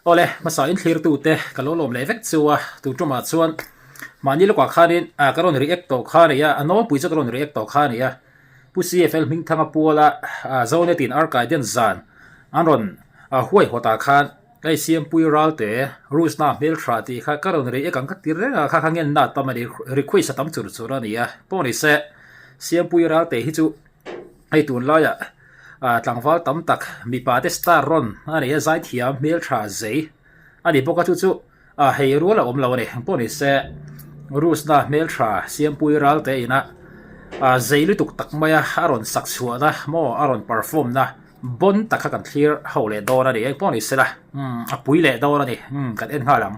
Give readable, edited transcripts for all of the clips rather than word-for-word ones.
Awle, hmasa in thlirtute ka lo lawm leh vek chu a, tun tumah chuan mahni lawkah khanin ah ka rawn react tawh kha a ni a, a nawlpui chu ka rawn react tawh kha a ni a. Pu CFL Hmingthanga Puala Zonet in Arkaiden zan an rawn huaihawtah khan hei Siampui Ralte Rusna hmeltha tih kha ka rawn react ang ka ti reng a, kha kha ngenna tam a ni, request a tam chur chur a ni a. Pawh ni se, Siampui Ralte hi chu hei tunlaiah tlangval tam tak mipa te star rawn a ni a, zaithiam hmeltha zei a ni bawk a, chu chu A hei rual a awm lo a ni. Pawh ni se Rusna hmeltha Siampui Ralte ina a zei lutuk tak mai a a rawn sak chhuahna maw a rawn perform na bon tak kha kan thlir ho leh dawn a ni. Eng pawh ni sela umm a pui leh dawn a ni. Umm kan en nghal ang.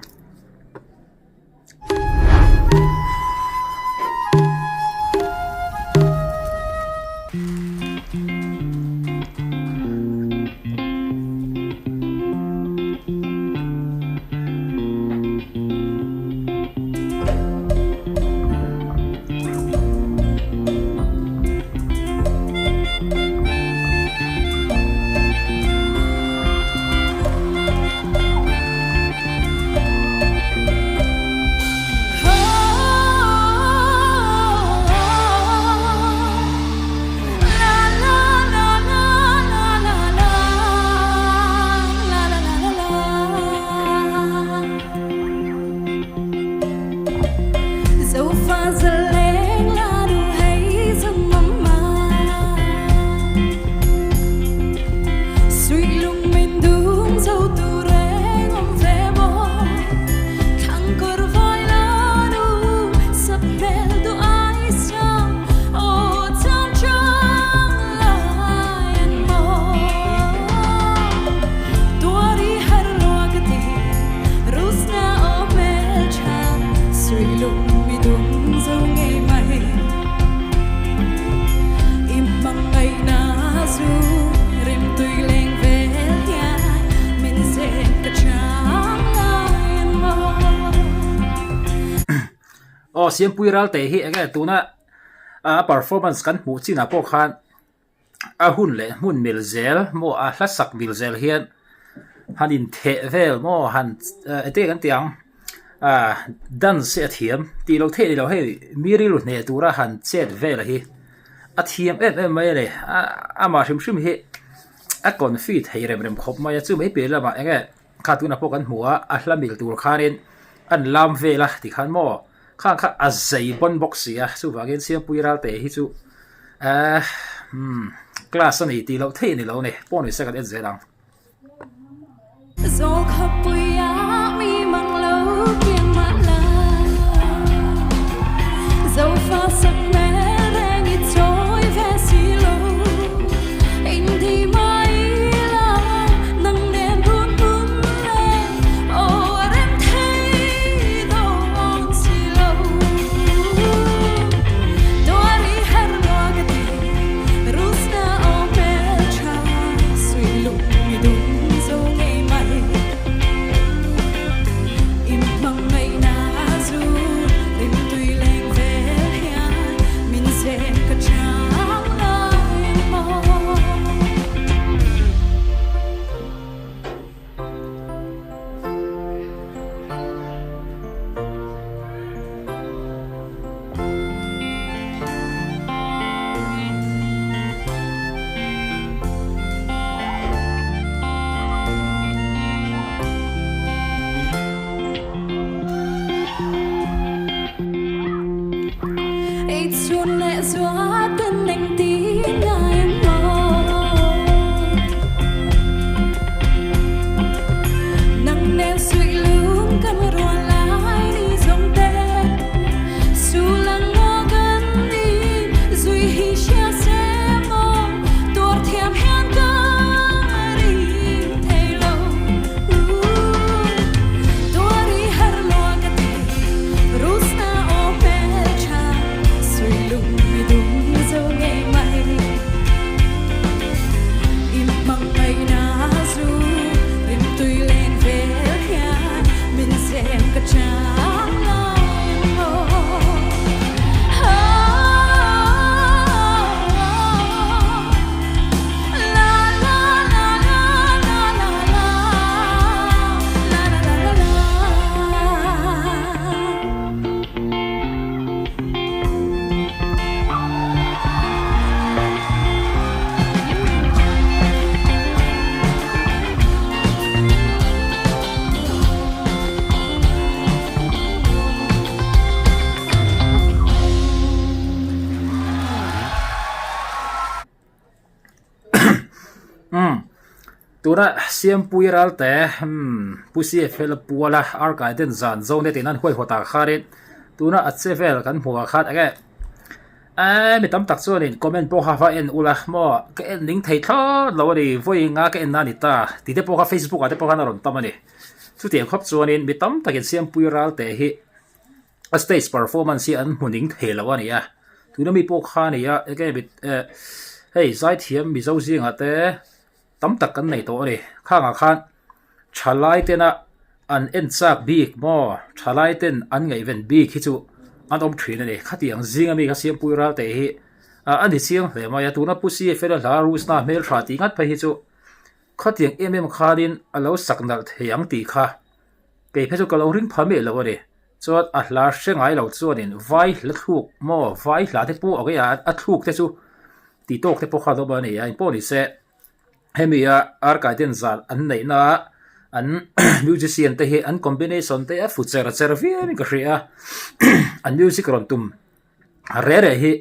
Aw Siampui Ralte hi enge tuna a performance kan hmuh chinah pawh khan a hun leh hmun mil zel maw a hla sak mil zel hian han intheh vel maw han eng kan tih ang ah dance hi a thiam tih loh theih a ni lo hei mi rilru hneh tura han chet vel hi a thiam em em mai a ni amah hrim hrim hi a confi thei rem rem khawp mai a chu mai piah lamah eng nge kha tunah pawh kan hmu a a hla mil tur khanin an lam vel a tikhan maw. Khang kha a zei bawn bawk si a, chuvangin Siampui Ralte hi chu eh umm class a ni tih loh theih a ni lo a ni, pawh ni se kan en zel ang. Tuna Siampui Ralte umm Pu CFL puala Arkai ten zan Zonet in an huaihawt ah khanin tuna a che vel kan hmuh ah khan enge eee mi tam tak chuanin comment pawh kha va en ula maw ka en ning thei thlawt lo a ni vawi nga ka en na a ni ta tih te pawh kha Facebook ah te pawh khan a rawn tam a ni. Chutiang khawp chuanin mi tam takin Siampui Ralte hi a stage performance hi an hmu ning thei lo a ni a, tuna mi pawh kha a ni a enge mit eh hei zaithiam mizo zingah te tam tak kan nei tawh a ni khangah khan thalai tena an en chak bik maw thalai ten an ngaihven bik hi chu an awm thin a ni khatiang zinga mi kha siampui ral teh hi a ni chiang hle mai a tuna pu cfl a hla rusna hmeltha tih ngat phei hi chu khatiang em em khanin a lo sak nalh thei ang tih kha. Kei phei chu ka lo ring pha miah lo a ni. Chuan a hla hre ngai lo chuanin vai hla thluk maw vai hla te pawh ang e a thluk te chu tih tawk te pawh kha a awm a ni a engpawh ni se hemi a arkai ten zan an neih na an musician te hi an combination te a fu cher cher viau in ka hria a an music rawn tum re re hi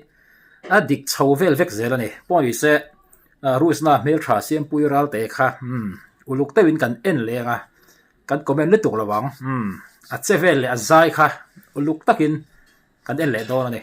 a dik chho vel vek zel a ni pawh ni se Rusna hmeltha Siampui Ralte kha umm uluk deuhin kan en leng a. Kan comment lutuk lo ang. Umm a che vel leh a zai kha uluk takin kan en leh dawn a ni.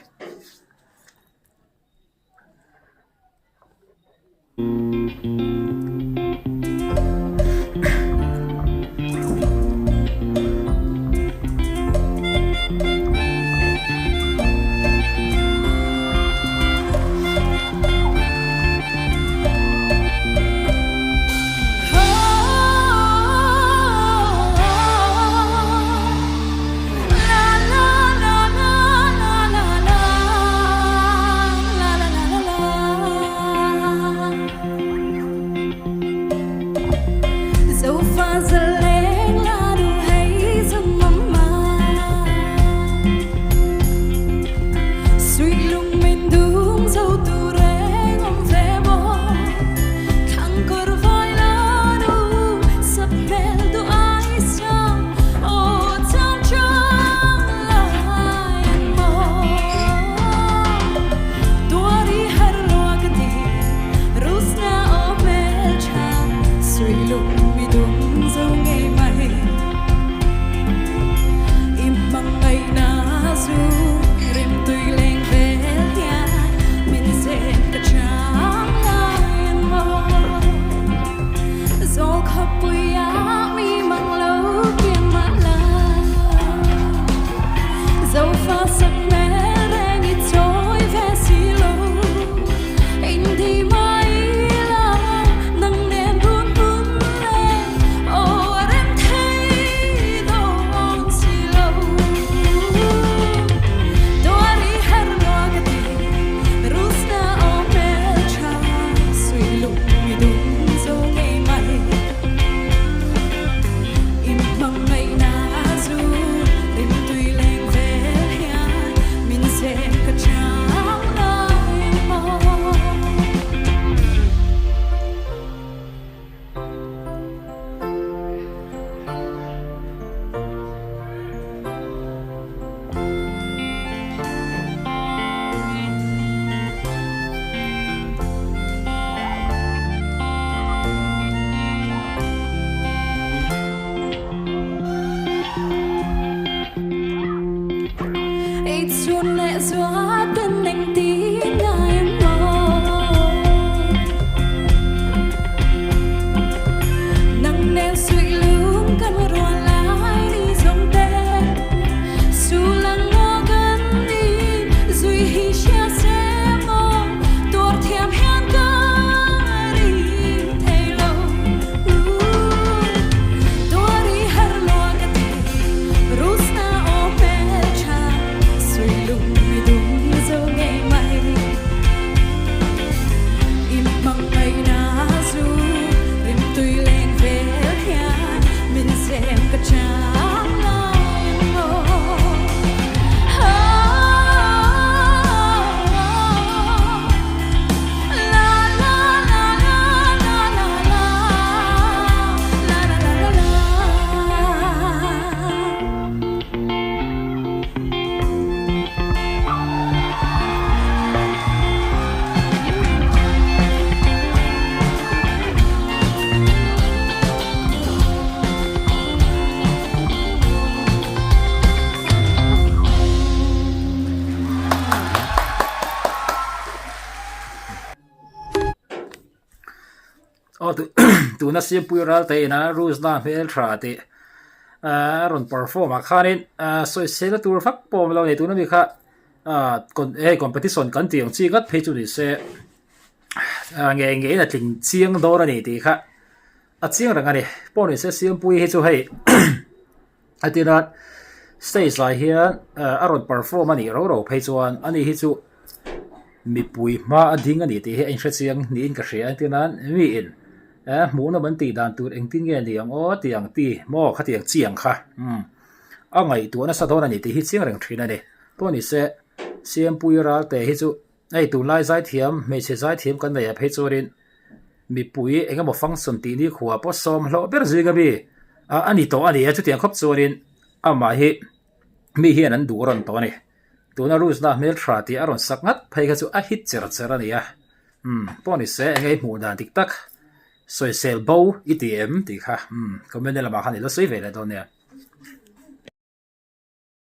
Tuna Siampui Ralte ina Ruzna hmeltha tih a rawn perform ah khanin sawisel tur vak pawh a awm lo a ni. Tuna mi kha hei competition kan tih ang chi ngat phei chu ni se ngei ngeiin a tling chiang dawn a ni tih kha a chiang reng a ni. Pawh ni se Siampui hi chu hei a tina stage lai hian a rawn perform a nih ro ro phei chuan ani hi chu mipui hma a ding a ni tih hi a inhre chiang niin ka hria a tina miin hmuhnawm an tih dan tur engtin nge ni ang aw tih ang ti maw khatiang chiang kha umm a ngaihtuah nasa dawn a ni tih hi chiang reng thin a ni. Pawh ni se Siampui Ralte hi chu hei tunlai zaithiam hmeichhe zaithiam kan neih ah phei chuanin mipui eng emaw function tih ni khuah pawh sawm hlawh ber zing ami a ni tawh a ni a chutiang khawp chuanin amah hi mi hian an duh rawn tawh a ni. Tuna Ruzna hmeltha tih a rawn sak ngat phei kha chu a hit cher cher a ni a umm pawh ni se eng nge i hmuh dan dik tak sawisel bo i ti em tih kha umm comment lamah khan i la sawi ve leh dawn nia.